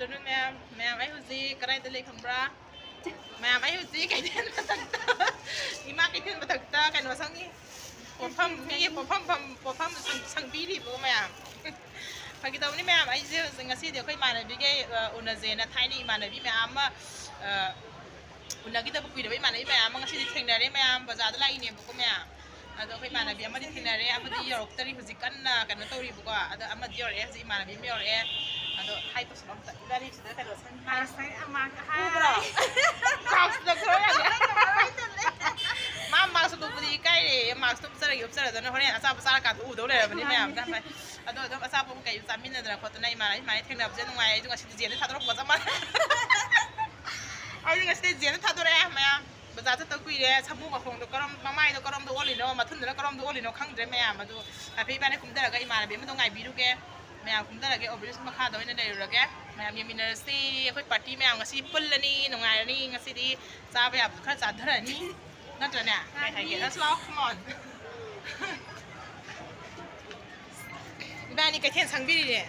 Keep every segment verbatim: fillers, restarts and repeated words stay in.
ꯑꯗꯨ ꯃꯌꯥꯝ, ꯃꯌꯥꯝ, ꯑꯩ ꯍꯧꯖꯤꯛ ꯀꯗꯥꯏꯗ ꯂꯩ ꯈꯪꯕ꯭ꯔꯥ? ꯃꯌꯥꯝ, ꯑꯩ ꯍꯧꯖꯤꯛ ꯀꯩꯊꯦꯜ ꯃꯊꯛꯇ, ꯏꯃꯥ ꯀꯩꯊꯦꯜ ꯃꯊꯛꯇ ꯀꯩꯅꯣ ꯁꯪꯉꯤ꯫ ꯄꯣꯠꯐꯝ, ꯃꯤꯒꯤ ꯄꯣꯠꯐꯝ ꯐꯝ, ꯄꯣꯠꯐꯝ ꯁꯪ-, ꯁꯪꯕꯤꯔꯤꯕ ꯃꯌꯥꯝ꯫ ꯐꯥꯒꯤ ꯇꯧꯕꯅꯤ ꯃꯌꯥꯝ, ꯑꯩꯁꯦ ꯍꯧꯖꯤꯛ ꯉꯁꯤꯗꯤ ꯑꯩꯈꯣꯏ ꯏꯃꯥꯟꯅꯕꯤꯈꯩ, ꯑ, ꯎꯅꯁꯦꯅ ꯊꯥꯏꯅ ꯏꯃꯥꯟꯅꯕꯤ ꯃꯌꯥꯝ ꯑꯃ, ꯑ, ꯎꯅꯈꯤꯗꯕ ꯀꯨꯏꯔꯕ ꯏꯃꯥꯟꯅꯕꯤ ꯃꯌꯥꯝ ꯑꯃ ꯉꯁꯤꯗꯤ ꯊꯦꯡꯅꯔꯦ ꯃꯌꯥꯝ, ꯕꯖꯥꯔꯗ ꯂꯥꯛꯏꯅꯦꯕꯀꯣ ꯃꯌꯥꯝ꯫ ꯑꯗꯣ ꯑꯩꯈꯣꯏ ꯏꯃꯥꯟꯅꯕꯤ ꯑꯃꯗꯤ ꯊꯦꯡꯅꯔꯦ, ꯑꯃꯗꯤ ꯌꯧꯔꯛꯇꯔꯤ, ꯍꯧꯖꯤꯛ ꯀꯟꯅ ꯀꯩꯅꯣ ꯇꯧꯔꯤꯕꯀꯣ꯫ ꯑꯗꯣ ꯑꯃꯗꯤ ꯌꯧꯔꯛꯑꯦ, ꯍꯧꯖꯤꯛ ꯏꯃꯥꯟꯅꯕꯤ ꯑꯃ ꯌꯧꯔꯛꯑꯦ꯫ ꯑꯗꯣ ꯍꯥꯏ ꯇꯧꯁꯜꯂꯣ ꯑꯝꯇ, ꯏꯕꯥꯅꯤ ꯁꯤꯗ ꯀꯩꯅꯣ ꯁꯪ-, ꯃꯥꯁ ꯍꯥꯏ-, ꯃꯥꯁ ꯍꯥꯏ꯫ ꯎꯕ꯭ꯔꯣ? ꯃꯥꯁ ꯂꯧꯊꯣꯔꯛꯑꯣ ꯌꯥꯗ꯭ꯔꯦ꯫ ꯃꯥ ꯃꯥꯁ ꯎꯞꯄꯗꯤ ꯏꯀꯥꯏꯔꯦ, ꯃꯥꯁꯇꯣ ꯎꯞꯆꯔꯒꯦ ꯎꯞꯆꯔꯖꯅꯨ, ꯍꯣꯔꯦꯟ ꯑꯆꯥꯄꯣꯠ ꯆꯥꯔꯀꯥꯟꯗ ꯎꯗꯧ ꯂꯩꯔꯕꯅꯤ ꯃꯌꯥꯝꯅ꯫ ꯑꯗꯣ ꯑꯗꯨꯝ ꯑꯆꯥꯄꯣꯠ ꯀꯩ ꯆꯥꯃꯤꯟꯅꯗꯅ ꯈꯣꯠꯇꯅ ꯏꯃꯥꯟꯅꯕꯤ ꯏꯃꯥꯟꯅꯕꯤ ꯊꯦꯡꯅꯕꯁꯦ ꯅꯨꯡꯉꯥꯏ꯫ ꯑꯩꯁꯨ ꯉꯁꯤꯗꯤ ꯖꯦꯟꯗ ꯊꯥꯗꯣꯔꯛꯄꯒ ꯆꯞ ꯃꯥꯟꯅꯩ꯫ ꯑꯩꯁꯨ ꯉꯁꯤꯗꯤ ꯖꯦꯟꯗ ꯊꯥꯗꯣꯔꯛꯑꯦ ꯃꯌꯥꯝ꯫ ꯕꯖꯥꯔ ꯆꯠꯇ ꯀꯨꯏꯔꯦ꯫ ꯁꯃꯨ ꯃꯈꯣꯡꯗꯣ ꯀꯔꯝ, ꯃꯃꯥꯏꯗꯣ ꯀꯔꯣꯝꯗ ꯑꯣꯜꯂꯤꯅꯣ, ꯃꯊꯨꯟꯗꯨꯅ ꯀꯔꯣꯝꯗ ꯑꯣꯜꯂꯤꯅꯣ ꯈꯪꯗ꯭ꯔꯦ ꯃꯌꯥꯝ꯫ ꯑꯗꯨ ꯍꯥꯏꯐꯦꯠ ꯏꯕꯥꯅꯤ ꯀꯨꯝꯊꯔꯒ ꯏꯃꯥꯟꯅꯕꯤ ꯑꯃꯗꯣ ꯉꯥꯏꯕꯤꯔꯨꯒꯦ꯫ ꯃꯌꯥꯝ ꯀꯨꯝꯊꯔꯒꯦ, ꯑꯣꯕꯔꯤꯁ ꯃꯈꯥꯗ ꯑꯣꯏꯅ ꯂꯩꯔꯨꯔꯒꯦ꯫ ꯃꯌꯥꯝ ꯌꯦꯡꯃꯤꯟꯅꯔꯁꯤ꯫ ꯑꯩꯈꯣꯏ ꯄꯥꯔꯇꯤ ꯃꯌꯥꯝ ꯉꯁꯤ ꯄꯨꯜꯂꯅꯤ, ꯅꯨꯡꯉꯥꯏꯔꯅꯤ꯫ ꯉꯁꯤꯗꯤ ꯆꯥꯕ ꯌꯥꯕꯗꯣ ꯈꯔ ꯆꯥꯊꯔꯅꯤ꯫ ꯅꯠꯇ꯭ꯔꯅꯦ? ꯀꯩ ꯍꯥꯏꯒꯦ? ꯃꯥꯅꯤ꯫ Let's ꯂꯥꯛꯑꯣ, come on꯫ ꯏꯕꯥꯅꯤ ꯀꯩꯊꯦꯜ ꯁꯪꯕꯤꯔꯤꯅꯦ꯫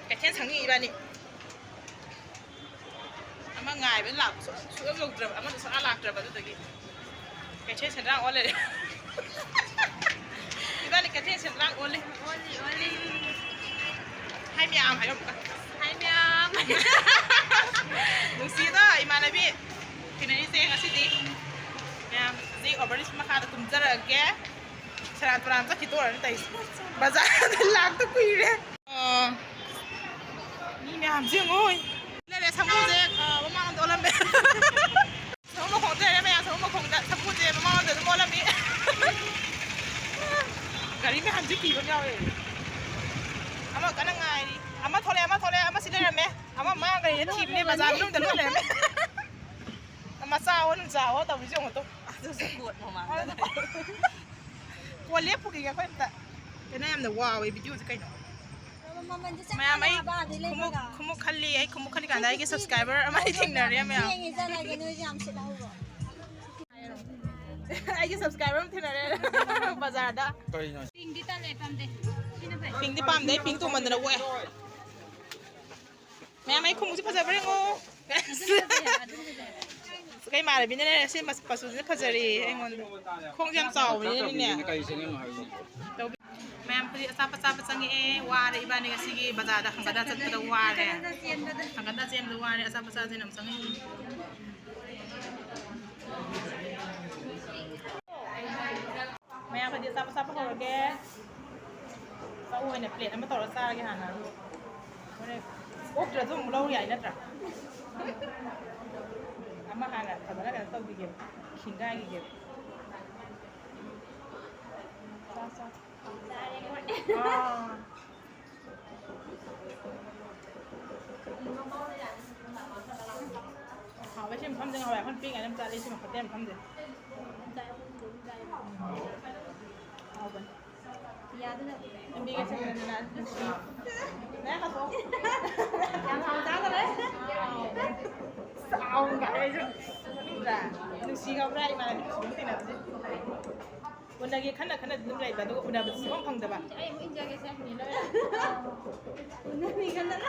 ꯀꯩꯊꯦꯜ ꯁꯪꯉꯤ ꯏꯕꯥꯅꯤ꯫ ꯑꯃ ꯉꯥꯏꯕ ꯂꯥꯛꯄ ꯁꯨꯛ-, ꯁꯨꯛꯌꯧ ꯌꯧꯗ꯭ꯔꯕ, ꯑꯃꯗꯣ ꯁꯨꯡꯂꯥꯛ ꯂꯥꯛꯇ꯭ꯔꯕ, ꯑꯗꯨꯗꯒꯤ ꯀꯩꯊꯦꯜ ꯁꯦꯟꯗ꯭ꯔꯥꯡ ꯑꯣꯜ ꯂꯩꯔꯦ꯫ ꯏꯕꯥꯅꯤ ꯀꯩꯊꯦꯜ ꯁꯦꯟꯗ꯭ꯔꯥꯡ ꯑꯣꯜꯂꯤ꯫ ꯑꯣꯜꯂꯤ, ꯑꯣꯜꯂꯤ꯫ ꯍꯥꯏ ꯃꯌꯥꯝ ꯍꯥꯏꯌꯣ ꯑꯃꯨꯛꯀ꯫ ꯍꯥꯏ ꯃꯌꯥꯝ꯫ ꯅꯨꯡꯁꯤꯗ ꯏꯃꯥꯟꯅꯕꯤ ꯊꯦꯡꯅꯔꯤꯁꯦ ꯉꯁꯤꯗꯤ꯫ ꯃꯌꯥꯝ ꯍꯧꯖꯤꯛ ꯑꯣꯕꯔꯤꯁ ꯃꯈꯥꯗ ꯀꯨꯝꯖꯔꯛꯑꯒꯦ꯫ ꯁꯦꯔꯥꯟ ꯇꯨꯔꯥꯟ ꯆꯠꯈꯤ ꯇꯣꯔꯅꯤ ꯇꯧꯏꯁꯦ꯫ ꯕꯖꯥꯔꯗ ꯂꯥꯛꯇ ꯀꯨꯏꯔꯦ꯫ ꯑꯣ꯫ ꯃꯤ ꯃꯌꯥꯝꯁꯦ ꯌꯦꯡꯉꯣ꯫ ꯂꯩꯔꯦ ꯁꯃꯨꯁꯦ, ꯑ, ꯃꯃꯥꯡꯂꯣꯝꯗ ꯑꯣꯜꯂꯝꯃꯦ꯫ ꯁꯃꯨ ꯃꯈꯣꯡꯗ ꯂꯩꯔꯦ ꯃꯌꯥꯝ, ꯁꯃꯨ ꯃꯈꯣꯡꯗ꯫ ꯁꯃꯨꯁꯦ ꯃꯃꯥꯡꯂꯣꯝꯗ ꯑꯗꯨꯝ ꯑꯣꯜꯂꯝꯃꯤ꯫ ꯒꯥꯔꯤ ꯃꯌꯥꯝꯁꯦ ꯀꯤꯕ ꯑꯃ ꯌꯥꯎꯔꯦ꯫ ꯑꯃ ꯀꯟꯅ ꯉꯥꯏꯔꯤ꯫ ꯑꯃ ꯊꯣꯛꯂꯛꯑꯦ, ꯑꯃ ꯊꯣꯛꯂꯛꯑꯦ, ꯑꯃ ꯁꯤ ꯂꯩꯔꯝꯃꯦ꯫ ꯑꯃ ꯃꯥꯡꯈ꯭ꯔꯦꯅ ꯊꯤꯕꯅꯦ, ꯕꯖꯥꯔ ꯃꯅꯨꯡꯗ ꯂꯣꯏ ꯂꯩꯔꯝꯃꯦ꯫ ꯃꯆꯥ ꯑꯣ, ꯅꯨꯡꯆꯥ ꯑꯣ ꯇꯧꯔꯤꯁꯦ ꯌꯦꯡꯉꯣ ꯇꯨ꯫ ꯑꯗꯨꯁꯨ ꯀꯣꯠ ꯃꯃꯥꯡꯗ꯫ ꯀꯣꯜ ꯂꯦꯞꯄꯨꯈꯤꯒꯦ ꯑꯩꯈꯣꯏ ꯑꯝꯇ꯫ ꯀꯩꯅꯣ ꯌꯥꯝꯅ ꯋꯥꯎꯋꯦ ꯚꯤꯗꯤꯑꯣꯁꯦ ꯀꯩꯅꯣ? ꯃꯃꯜꯁꯦ ꯆꯞ ꯃꯌꯥꯝ, ꯑꯩ ꯃꯥꯟꯅꯕ ꯑꯥꯗꯩ ꯈꯨꯃꯨꯛ, ꯂꯩꯕꯒ꯫ ꯈꯨꯃꯨꯛ ꯈꯜꯂꯤ, ꯑꯩ ꯈꯨꯃꯨꯛ ꯈꯜꯂꯤ ꯀꯥꯟꯗ ꯑꯩꯒꯤ subscriber ꯑꯃ ꯑꯅꯤ ꯊꯦꯡꯅꯔꯦ ꯃꯌꯥꯝ꯫ ꯌꯦꯡꯉꯦ ꯆꯠꯂꯒꯦ, ꯅꯣꯏꯁꯨ ꯌꯥꯝ ꯁꯤꯠꯍꯧꯕ꯫ ꯑꯩꯒꯤ subscriber ꯑꯃ ꯊꯦꯡꯅꯔꯦ ꯕꯖꯥꯔꯗ꯫ ꯀꯩꯅꯣ? ꯄꯤꯡꯗꯤ ꯇꯜꯂꯦ, ꯄꯥꯝꯗꯦ꯫ ꯁꯤꯅ ꯐꯩ꯫ ꯄꯤꯡꯗꯤ ꯄꯥꯝꯗꯦ, ꯑꯩ ꯄꯤꯡ ꯇꯣꯡꯃꯟꯗꯅ ꯑꯣꯛꯑꯦ꯫ ꯃꯌꯥꯝ, ꯑꯩ ꯈꯣꯡꯎꯞꯁꯦ ꯐꯖꯕ꯭ꯔꯥ ꯌꯦꯡꯉꯣ꯫ ꯀꯩ ꯏꯃꯥꯟꯅꯕꯤꯅꯅꯦ, ꯁꯤ ꯃꯆꯨꯁꯤꯅ ꯐꯖꯔꯦ ꯑꯩꯉꯣꯟꯗ꯫ ꯈꯣꯡꯁꯦ ꯌꯥꯝ ꯆꯥꯎꯕꯅꯤꯅꯅꯦ꯫ ꯀꯩ ꯁꯦꯠꯅꯤꯡꯅꯣ ꯍꯥꯏꯕꯅꯤ? ꯃꯌꯥꯝ ꯍꯧꯖꯤꯛ ꯑꯆꯥꯄꯣꯠ ꯆꯥꯕ ꯆꯪꯉꯛꯑꯦ꯫ ꯋꯥꯔꯦ ꯏꯕꯥꯅꯤ ꯉꯁꯤꯒꯤ ꯕꯖꯥꯔꯗ ꯍꯪꯒꯠ ꯍꯟꯗ ꯆꯠꯄꯗ ꯋꯥꯔꯦ꯫ ꯍꯪꯒꯠ ꯍꯟꯗ ꯆꯦꯟꯕꯗ ꯋꯥꯔꯦ꯫ ꯑꯆꯥꯄꯣꯠ ꯆꯥꯁꯦꯅ ꯑꯃꯨꯛ ꯆꯪꯉꯛꯏ꯫ ꯃꯌꯥꯝ ꯍꯧꯖꯤꯛ ꯑꯆꯥꯄꯣꯠ ꯆꯥꯕ ꯍꯧꯔꯒꯦ꯫ ꯆꯧ ꯑꯣꯏꯅ ꯄ꯭ꯂꯦꯠ ꯑꯃ ꯇꯧꯔ ꯆꯥꯔꯒꯦ ꯍꯥꯟꯅ꯫ ꯍꯣꯔꯦꯟ ꯑꯣꯛꯇ꯭ꯔꯁꯨ ꯑꯃꯨꯛ ꯂꯧ ꯌꯥꯏ ꯅꯠꯇ꯭ꯔꯥ? ꯑꯃ ꯍꯥꯟꯅ ꯐꯖꯅ ꯀꯩꯅꯣ ꯇꯧꯈꯤꯒꯦꯕ, ꯈꯤꯡꯒꯥꯏꯈꯤꯒꯦꯕ꯫ ꯆꯥ, ꯆꯥ꯫ ꯑꯥ꯫ ꯍꯥꯎꯋꯦ ꯁꯤ ꯃꯐꯝꯁꯦ, ꯉꯍꯥꯟꯋꯥꯏ ꯑꯩꯈꯣꯏꯅ ꯄꯤꯛꯏꯉꯩꯗ ꯌꯥꯝ ꯆꯥꯔꯛꯑꯦ ꯁꯤ ꯍꯣꯇꯦꯜ ꯃꯐꯝꯁꯦ꯫ ꯍꯥꯎꯕꯅꯦ꯫ ꯂꯝꯕꯤꯒ ꯆꯠꯄꯗꯅꯦ ꯅꯨꯡꯁꯤ꯫ ꯃꯌꯥꯝ ꯀꯥꯊꯣꯛꯑꯣ꯫ ꯌꯥꯝ ꯍꯥꯎ ꯆꯥꯗꯔꯦ꯫ ꯆꯥꯎꯅ ꯀꯥꯏ ꯑꯩꯁꯨ ꯅꯣꯛꯅꯤꯡꯗ꯭ꯔꯥ? ꯅꯨꯡꯁꯤ ꯈꯪꯕ꯭ꯔꯥ ꯏꯃꯥꯟꯅꯕꯤ ꯁꯨꯝ ꯊꯦꯡꯅꯕꯁꯦ? ꯎꯅꯒꯦ ꯈꯟꯅ ꯈꯟꯅ ꯑꯗꯨꯝ ꯂꯩꯕ, ꯑꯗꯨꯒ ꯎꯅꯕꯗꯤ ꯁꯨꯡꯐꯪ ꯐꯪꯗꯕ꯫ ꯑꯩ ꯑꯃꯨꯛ ꯏꯟꯖꯒꯦꯁꯦ꯫ ꯎꯅꯅꯤ ꯈꯟꯗꯅ꯫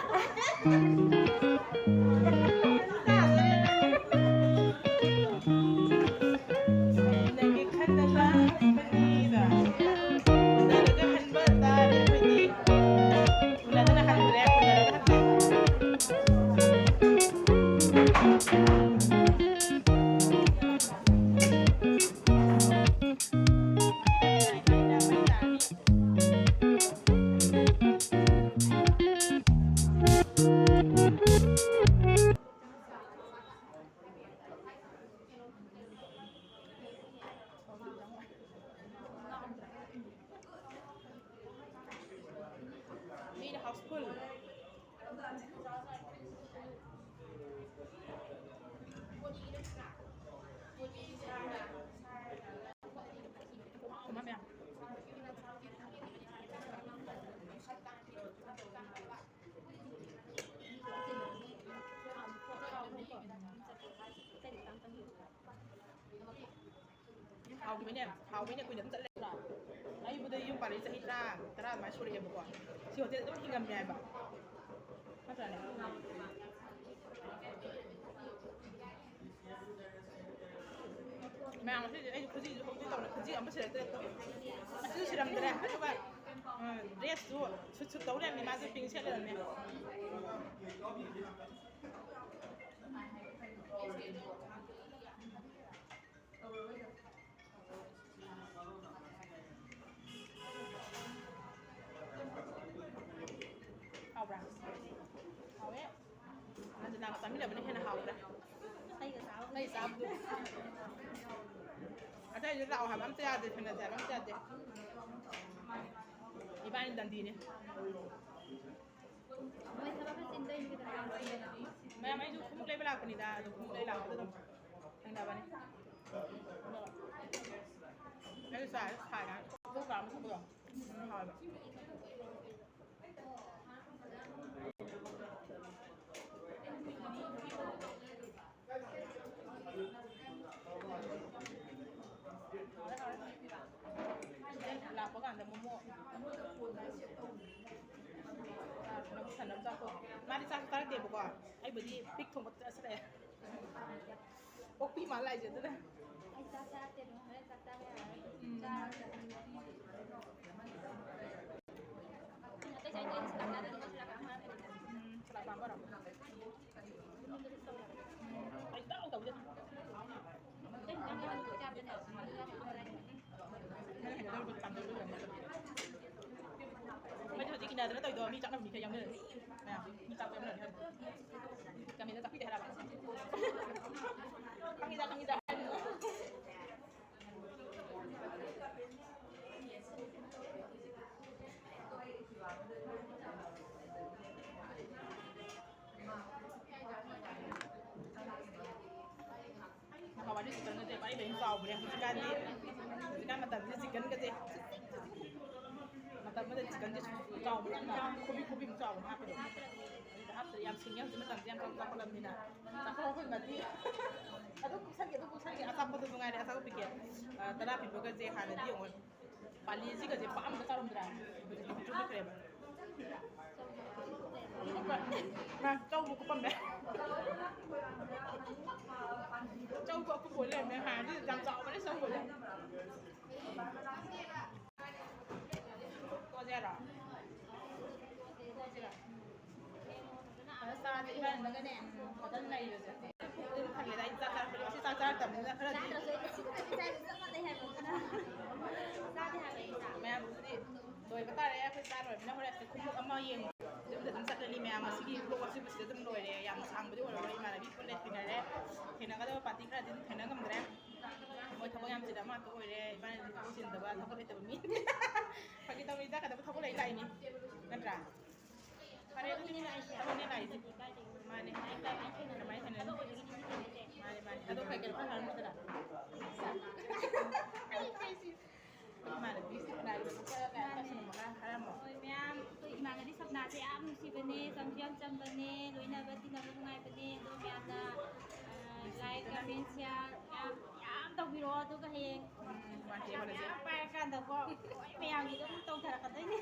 ꯎꯅꯒꯦ ꯈꯟꯅ ꯂꯥꯛꯄꯅꯤꯗ꯫ ꯎꯅꯔꯒ ꯍꯟꯕ ꯇꯥꯔꯦ ꯑꯩꯈꯣꯏꯗꯤ꯫ ꯎꯅꯗꯅ ꯍꯟꯗ꯭ꯔꯦ, ꯎꯅꯔꯒ ꯍꯟꯗꯣꯏꯅꯤ꯫ ꯃꯤꯅ ꯍꯥꯎꯁꯐꯨꯜ꯫ ꯃꯃꯥ ꯃꯌꯥꯝ꯫ ꯍꯥꯎꯈꯤꯕꯅꯦ, ꯍꯥꯎꯕꯅꯦ, ꯀꯨꯏꯅ ꯑꯗꯨꯝ ꯆꯠꯂꯦ꯫ ꯑꯩꯕꯨꯗ ꯌꯨꯝ ꯄꯥꯜꯂꯛꯏ ꯆꯍꯤ ꯇꯔꯥ, ꯇꯔꯥ ꯑꯗꯨꯃꯥꯏꯅ ꯁꯨꯔꯛꯑꯦꯕꯀꯣ꯫ ꯁꯤ ꯍꯣꯇꯦꯜ ꯑꯗꯨꯝ ꯍꯤꯡꯉꯝꯃꯦ ꯍꯥꯏꯕ꯫ ꯅꯠꯇ꯭ꯔꯅꯦ? ꯉꯁꯤꯗꯤ ꯑꯩꯁꯨ ꯈꯨꯖꯤꯁꯨ ꯍꯧꯖꯤꯛ ꯇꯧꯔꯦ, ꯈꯨꯖꯤ ꯑꯝꯇ ꯁꯤꯔꯛꯇ꯭ꯔꯦ꯫ ꯑꯁꯤꯁꯨ ꯁꯤꯔꯝꯗ꯭ꯔꯦ꯫ ꯑꯗꯨꯒ, ꯎꯝ, ꯗ꯭ꯔꯦꯁꯁꯨ ꯁꯨꯠ ꯁꯨꯠ ꯇꯧ ꯂꯩꯔꯝꯃꯦ, ꯃꯥꯁꯨ ꯄꯤꯡ ꯁꯦꯠ ꯂꯩꯔꯝꯃꯦ꯫ ꯍꯥꯎꯕ꯭ꯔꯥ? ꯍꯥꯎꯋꯦ꯫ ꯑꯗꯨ ꯅꯪ ꯆꯥꯃꯤꯟꯅꯕꯅ ꯍꯦꯟꯅ ꯍꯥꯎꯕ꯭ꯔꯥ? ꯑꯩꯒ ꯆꯥꯕ꯫ ꯑꯩ ꯆꯥꯕꯗꯨ꯫ ꯑꯇꯩꯗꯤ ꯂꯥꯛꯑꯣ ꯍꯥꯏꯕ ꯑꯝꯇ ꯌꯥꯗꯦ, ꯊꯦꯡꯅꯁꯦ ꯍꯥꯏꯕ ꯑꯝꯇ ꯌꯥꯗꯦ꯫ ꯏꯕꯥꯅꯤ ꯗꯟꯗꯤꯅꯦ꯫ ꯃꯣꯏ ꯊꯕꯛ ꯈꯔ ꯆꯤꯟꯕꯩꯅꯤ ꯀꯩꯗꯧꯔꯒꯦ? ꯃꯌꯥꯝ ꯑꯩꯁꯨ ꯈꯣꯡꯎꯞ ꯂꯩꯕ ꯂꯥꯛꯄꯅꯤꯗ, ꯑꯗꯨ ꯈꯣꯡꯎꯞ ꯂꯩ ꯂꯥꯛꯄꯗ ꯑꯗꯨꯝ ꯊꯦꯡꯅꯕꯅꯤ꯫ ꯑꯩꯁꯨ ꯆꯥꯔꯦ, ꯁꯥꯏ ꯍꯥꯏ꯫ ꯈꯣꯡꯎꯞ ꯀꯥ ꯑꯃ ꯊꯣꯛꯄꯗꯣ꯫ ꯎꯝ, ꯍꯥꯎꯋꯦꯕ꯫ ꯍꯥꯎꯔꯦ, ꯍꯥꯎꯔꯦ꯫ ꯂꯥꯛꯄ ꯀꯥꯟꯗ ꯃꯣꯃꯣ ꯁꯟ ꯑꯃ ꯆꯥꯊꯣꯛ꯫ ꯃꯥꯗꯤ ꯆꯥꯛ ꯆꯥꯔꯛꯇꯦꯕꯀꯣ꯫ ꯑꯩꯕꯨꯗꯤ ꯄꯤꯛ ꯊꯣꯡꯕ ꯆꯥꯁꯤꯜꯂꯛꯑꯦ꯫ ꯑꯣꯛꯄꯤ ꯃꯥꯜꯂꯦ ꯍꯥꯏꯁꯦ ꯑꯗꯨꯅ꯫ ꯑꯩ ꯆꯥꯛ ꯆꯥꯔꯛꯇꯦ ꯑꯗꯨꯝ, ꯍꯣꯔꯦꯟ ꯆꯥꯛ ꯆꯥꯕ ꯌꯥꯔꯔꯣꯏ꯫ ꯎꯝ꯫ ꯆꯥꯔꯒ ꯑꯇꯩ ꯆꯥꯅꯤꯡꯗꯦ, ꯑꯩ ꯁꯂꯥꯠ ꯆꯥꯗꯣꯏꯅꯦ, ꯁꯂꯥꯠ ꯀꯥꯝꯃ ꯍꯥꯏꯔꯛꯀꯦ꯫ ꯎꯝ, ꯁꯂꯥꯠ ꯄꯥꯝꯕꯔꯣ? ꯎꯝ, ꯑꯩ ꯇꯧ ꯇꯧꯗꯦ꯫ ꯑꯇꯩ ꯆꯥꯅꯤꯡꯗꯦ, ꯑꯩ ꯆꯥꯕꯗꯅꯦ꯫ ꯅꯪ ꯍꯩꯅꯗꯕꯗꯣ ꯄꯥꯝꯖꯕꯗꯣ ꯑꯣꯏꯔꯝꯅꯤ꯫ ꯃꯣꯏꯗꯤ ꯍꯧꯖꯤꯛ ꯏꯟꯅꯗꯅ ꯇꯧꯔꯤꯗꯣ ꯃꯤ ꯆꯥꯛꯅꯕ ꯃꯤꯈꯩ ꯌꯥꯎꯅꯔꯅꯤ꯫ ꯃꯌꯥꯝ ꯃꯤ ꯆꯥꯛꯄ ꯌꯥꯎꯅꯔꯅꯤ ꯍꯥꯏꯕ꯫ ꯀꯃꯦꯟꯗ ꯆꯥꯛꯄꯤꯗꯦ ꯍꯥꯏꯔꯕ? ꯈꯪꯉꯤꯗ, ꯈꯪꯉꯤꯗ꯫ ꯅꯍꯥꯟꯋꯥꯏꯗꯤ ꯆꯤꯛꯀꯟꯒꯁꯦ ꯄꯥꯔꯤ ꯄꯥꯔꯤ ꯆꯥꯎꯕꯅꯦ꯫ ꯍꯧꯖꯤꯛꯀꯥꯟꯗꯤ, ꯍꯧꯖꯤꯛꯀꯥꯟ ꯃꯇꯝꯁꯤꯗ ꯆꯤꯛꯀꯟꯒꯁꯦ, ꯃꯇꯝ ꯑꯃꯗ ꯆꯤꯛꯀꯟꯁꯦ ꯆꯥꯎꯕꯅꯦ ꯌꯥꯝꯅ, ꯈꯨꯕꯤ ꯈꯨꯕꯤ ꯑꯃ ꯆꯥꯎꯕꯅꯦ ꯍꯥꯞꯄꯤꯗꯣ꯫ ꯑꯗꯨꯗ ꯍꯥꯞꯇ꯭ꯔꯗꯤ ꯌꯥꯝ ꯁꯤꯡꯉꯦ ꯍꯧꯖꯤꯛ ꯃꯇꯝꯁꯦ, ꯌꯥꯝ ꯆꯥꯎ ꯆꯥꯎꯈꯠꯂꯕꯅꯤꯅ꯫ ꯆꯥꯊꯣꯛꯑꯣ ꯑꯩꯈꯣꯏ ꯃꯗꯤ꯫ ꯑꯗꯨꯝ ꯄꯨꯁꯟꯒꯦ, ꯑꯗꯨꯝ ꯄꯨꯁꯟꯒꯦ꯫ ꯑꯆꯥꯄꯣꯠꯇꯁꯨ ꯉꯥꯏꯔꯦ, ꯑꯆꯥꯄꯣꯠ ꯄꯤꯀꯦꯠ, ꯑ, ꯇꯔꯥ ꯄꯤꯕꯒꯁꯦ ꯍꯥꯟꯅꯗꯤ ꯌꯦꯡꯉꯣ꯫ ꯄꯥꯂꯤꯁꯤꯒꯁꯦ ꯄꯥꯛ ꯑꯝꯇ ꯆꯥꯔꯝꯗ꯭ꯔꯥ? ꯍꯧꯖꯤꯛꯇꯤ ꯄꯤꯛꯇ꯭ꯔꯨ ꯄꯤꯛꯈ꯭ꯔꯦꯕ꯫ ꯃꯥ ꯆꯧꯕ ꯀꯨꯞꯄꯝꯃꯦ꯫ ꯆꯧꯕ ꯑꯀꯨꯞꯄ ꯑꯣꯏ ꯂꯩꯔꯝꯃꯦ꯫ ꯍꯥꯟꯅꯗꯤ ꯌꯥꯝ ꯆꯥꯎꯕꯅꯦ ꯆꯧꯕꯁꯦ꯫ ꯇꯣꯠꯁꯦ ꯍꯥꯏꯔꯣ? ꯇꯣꯠꯁꯤꯔꯣ? ꯐꯖꯅ ꯆꯥꯁꯦ ꯏꯕꯥꯅꯤꯅꯒꯅꯦ꯫ ꯐꯖꯅ ꯂꯩꯔꯁꯦ꯫ ꯄꯨꯛꯇꯤ ꯑꯗꯨꯝ ꯊꯜꯂꯦꯗ꯫ ꯑꯩ ꯆꯥꯛ ꯆꯥꯔꯛꯄꯗꯤ ꯉꯁꯤ ꯆꯥꯛ ꯆꯥꯔꯛꯇꯕꯅꯤꯅ ꯈꯔꯗꯤ꯫ ꯆꯥꯗ꯭ꯔꯁꯨ ꯑꯩꯗꯤ ꯁꯤꯗ ꯆꯥꯛ ꯆꯥꯏ ꯆꯞ ꯃꯥꯟꯅꯩ ꯍꯥꯏꯕ ꯑꯗꯨꯅ꯫ ꯆꯥꯗꯦ ꯍꯥꯏꯕ ꯑꯩ ꯆꯥꯛ꯫ ꯃꯌꯥꯝꯗꯨꯗꯤ ꯂꯣꯏꯕ ꯇꯥꯔꯦ꯫ ꯑꯩꯈꯣꯏ ꯆꯥ ꯂꯣꯏꯔꯕꯅꯤꯅ ꯍꯣꯔꯦꯟ ꯑꯁꯤꯗ ꯈꯣꯡꯎꯞ ꯑꯃ ꯌꯦꯡꯉꯨ꯫ ꯌꯨꯝꯗ ꯑꯗꯨꯝ ꯆꯠꯂꯅꯤ ꯃꯌꯥꯝ꯫ ꯉꯁꯤꯒꯤ vlog ꯑꯁꯤꯕꯨ ꯁꯤꯗ ꯑꯗꯨꯝ ꯂꯣꯏꯔꯦ꯫ ꯌꯥꯝ ꯁꯥꯡꯕꯗꯤ ꯑꯣꯏꯔꯔꯣꯏ꯫ ꯏꯃꯥꯟꯅꯕꯤ ꯄꯨꯟꯅ ꯊꯦꯡꯅꯔꯦ꯫ ꯊꯦꯡꯅꯒꯗꯕ party ꯈꯔꯗꯤ ꯑꯗꯨꯝ ꯊꯦꯡꯅ ꯉꯝꯗ꯭ꯔꯦ꯫ ꯃꯣꯏ ꯊꯕꯛ ꯌꯥꯝ ꯆꯤꯟꯕ ꯉꯥꯛꯇ ꯑꯣꯏꯔꯦ꯫ ꯏꯕꯥꯅꯤꯗꯤ ꯊꯕꯛ ꯆꯤꯟꯗꯕ, ꯊꯕꯛ ꯂꯩꯇꯕ ꯃꯤ꯫ ꯐꯥꯒꯤ ꯇꯧꯅꯤꯗ, ꯀꯩꯗꯧꯕ ꯊꯕꯛ ꯂꯩ ꯂꯥꯛꯏꯅꯤ꯫ ꯅꯠꯇ꯭ꯔꯥ? ꯐꯔꯦ, ꯑꯗꯨꯗꯤ ꯊꯕꯛꯅꯦ ꯂꯥꯛꯏꯁꯦ꯫ ꯃꯥꯅꯦ꯫ ꯀꯃꯥꯏꯅ ꯊꯦꯡꯅꯅꯤ? ꯃꯥꯅꯦ, ꯃꯥꯅꯦ꯫ ꯑꯗꯣ ꯀꯩ ꯀꯩꯅꯣ ꯈꯔ ꯍꯥꯏꯔꯝꯃꯨꯗꯅ? ꯏꯃꯥꯟꯅꯕꯤ ꯁꯞꯅꯥꯒꯤ ꯃꯁꯛ ꯈꯔ ꯀꯩꯅꯣ ꯇꯧꯁꯤꯟꯅꯕ ꯈꯔ ꯍꯥꯏꯔꯝꯃꯣ꯫ ꯍꯣꯏ, ꯃꯌꯥꯝ, ꯑꯩꯈꯣꯏ ꯏꯃꯥꯟꯅꯕꯤ ꯁꯞꯅꯥꯁꯦ ꯌꯥꯝ ꯅꯨꯡꯁꯤꯕꯅꯦ, ꯆꯝꯁꯨ ꯌꯥꯝ ꯆꯝꯕꯅꯦ, ꯂꯣꯏꯅꯕ ꯇꯤꯟꯅꯕ ꯅꯨꯡꯉꯥꯏꯕꯅꯦ꯫ ꯑꯗꯣ ꯃꯌꯥꯝꯅ, ꯑ, like, comment, share ꯌꯥꯝ, ꯌꯥꯝ ꯇꯧꯕꯤꯔꯛꯑꯣ꯫ ꯑꯗꯨꯒ ꯍꯌꯦꯡ ꯎꯝ, ꯃꯥꯟꯇꯦ ꯄꯩꯁꯥ ꯍꯣꯏꯁꯦ꯫ ꯃꯌꯥꯝ ꯄꯥꯏꯔꯀꯥꯟꯗꯀꯣ, ꯍꯣꯏ, ꯃꯌꯥꯝꯒꯤ ꯑꯗꯨꯝ ꯇꯧꯊꯔꯛꯀꯗꯣꯏꯅꯦ꯫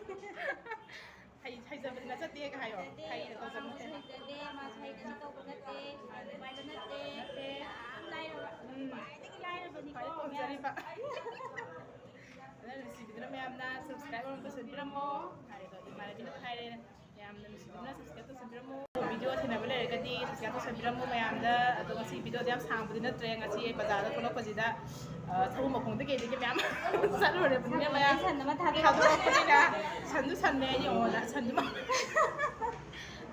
ꯍꯩ-, ꯍꯩꯖꯕꯗꯤ ꯅꯠꯆꯗꯦꯒ ꯍꯥꯏꯌꯣ꯫ ꯍꯩꯖꯗꯦ, ꯍꯩꯅ ꯇꯧꯖꯕ ꯑꯉꯥꯡꯁꯨ ꯅꯠꯇꯦ꯫ ꯍꯩꯖꯗꯦ, ꯃꯥꯁꯨ ꯍꯩꯗꯅ ꯇꯧꯕ ꯅꯠꯇꯦ, ꯅꯨꯡꯉꯥꯏꯕ ꯅꯠꯇꯦ꯫ ꯅꯠꯇꯦ꯫ ꯌꯥꯝ ꯂꯥꯏꯔꯕ, ꯎꯝ꯫ ꯈ꯭ꯋꯥꯏꯗꯒꯤ ꯂꯥꯏꯔꯕꯅꯤꯀꯣ, ꯈ꯭ꯋꯥꯏꯗꯒꯤ ꯈꯣꯟꯖꯔꯤꯕ꯫ ꯃꯌꯥꯝ꯫ ꯑꯗꯨꯅ ꯅꯨꯡꯁꯤꯕꯤꯗꯨꯅ ꯃꯌꯥꯝꯅ subscribe ꯑꯃ ꯇꯧꯁꯟꯕꯤꯔꯝꯃꯣ꯫ ꯍꯥꯏꯔꯦꯀꯣ, ꯏꯃꯥꯟꯅꯕꯤꯅ ꯍꯥꯏꯔꯦ꯫ ꯌꯥꯝꯅ ꯅꯨꯡꯁꯤꯕꯤꯗꯨꯅ subscribe ꯇꯧꯁꯟꯕꯤꯔꯝꯃꯣ꯫ Video ꯊꯦꯡꯅꯕ ꯂꯩꯔꯒꯗꯤ subscribe ꯇꯧꯁꯟꯕꯤꯔꯝꯃꯣ ꯃꯌꯥꯝꯗ꯫ ꯑꯗꯣ ꯉꯁꯤ videoꯗꯤ ꯌꯥꯝ ꯁꯥꯡꯕꯗꯤ ꯅꯠꯇ꯭ꯔꯦ꯫ ꯉꯁꯤ ꯑꯩ ꯕꯖꯥꯔꯗ ꯊꯣꯛꯂꯛꯄꯁꯤꯗ, ꯑ, ꯊꯕꯛ ꯃꯐꯝꯗ ꯀꯩꯗꯒꯤ ꯃꯌꯥꯝ ꯆꯠꯂꯨꯔꯕꯅꯤꯅ ꯃꯌꯥꯝ ꯁꯟ ꯑꯃ ꯊꯥꯗꯣꯛꯑꯦ꯫ ꯊꯥꯗꯣꯔꯛꯄꯅꯤꯅ ꯁꯟꯁꯨ ꯁꯟꯅꯦ, ꯌꯦꯡꯉꯣꯗ, ꯁꯟꯁꯨ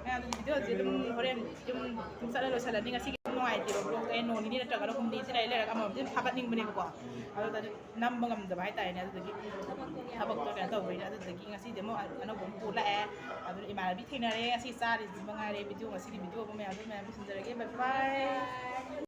ꯃꯌꯥꯝ videoꯁꯦ ꯑꯗꯨꯝ ꯍꯣꯔꯦꯟ ꯌꯨꯝ ꯑꯗꯨꯝ ꯆꯠꯂ ꯂꯣꯏꯁꯜꯂꯅꯤ꯫ ꯉꯁꯤꯒꯤ ꯅꯨꯡꯉꯥꯏꯇꯦꯕ vlogꯁꯦ꯫ ꯑꯩ ꯅꯣꯡ ꯅꯤꯅꯤ ꯅꯠꯇ꯭ꯔꯒꯅ ꯍꯨꯝꯅꯤꯁꯦ ꯂꯩ ꯂꯩꯔꯒ ꯑꯃꯃꯝꯗꯤ ꯑꯗꯨꯝ ꯊꯥꯒꯠꯅꯤꯡꯕꯅꯦꯕꯀꯣ꯫ ꯑꯗꯨꯗ ꯅꯝꯕ ꯉꯝꯗꯕ ꯍꯥꯏꯇꯥꯔꯦꯅꯦ꯫ ꯑꯗꯨꯗꯒꯤ ꯊꯕꯛꯇꯣ ꯀꯩꯅꯣ ꯇꯧꯕꯅꯤꯅ꯫ ꯑꯗꯨꯗꯒꯤ ꯉꯁꯤꯗꯤ ꯑꯃꯨꯛ ꯑꯅꯧꯕ ꯑꯃ ꯄꯨ ꯂꯥꯛꯑꯦ꯫ ꯑꯗꯨꯅ ꯏꯃꯥꯟꯅꯕꯤ ꯊꯦꯡꯅꯔꯦ꯫ ꯉꯁꯤ ꯆꯥꯔꯤꯁꯤ ꯃꯉꯥꯏꯔꯦ꯫ Video, ꯉꯁꯤꯒꯤ video ꯑꯃ ꯃꯌꯥꯝꯗꯣ ꯃꯌꯥꯝ ꯄꯨꯁꯤꯟꯖꯔꯒꯦ꯫ Bye bye꯫